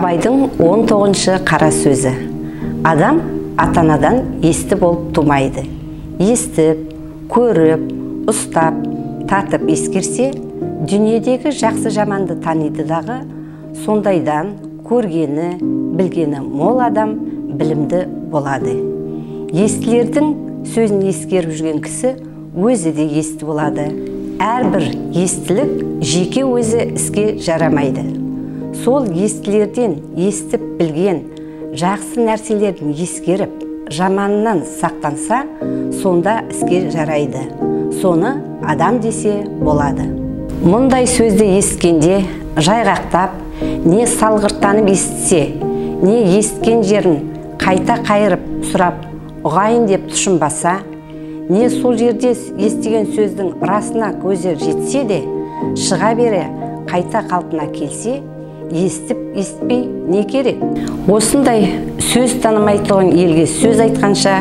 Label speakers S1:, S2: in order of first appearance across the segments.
S1: Абайдың 19-шы қара сөзі. Адам ата-анадан есті болып тумайды. Естіп, көріп, ұстап, татып ескерсе, дүниедегі жақсы жаманды таниды дағы, сондайдан көргені, білгені мол адам білімді болады. Естілердің сөзін ескеріп жүрген кісі өзі де есті болады. Әрбір естілік жеке өзі іске жарамайды. Сол естілерден естіп білген жақсы нәрселерін ескеріп, жаманынан сақтанса, сонда іске жарайды. Соны адам десе болады. Мұндай сөзді ескенде жайғақтап, не салғырттанып естісе, не естіген жерін қайта қайырып сұрап, ұғайын деп тұшынбаса, не сол жерде естіген сөздің расына көзі жетсе де, шыға бере қайта қалпына келсе, естіп естпей не керек? Осындай сөз танымайтұғын елге сөз айтқанша,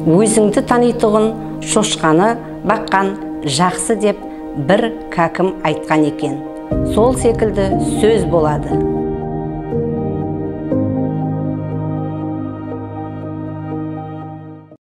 S1: өзіңді танитұғын шошқаны баққан жақсы деп бір кәкім айтқан екен. Сол секілді сөз болады.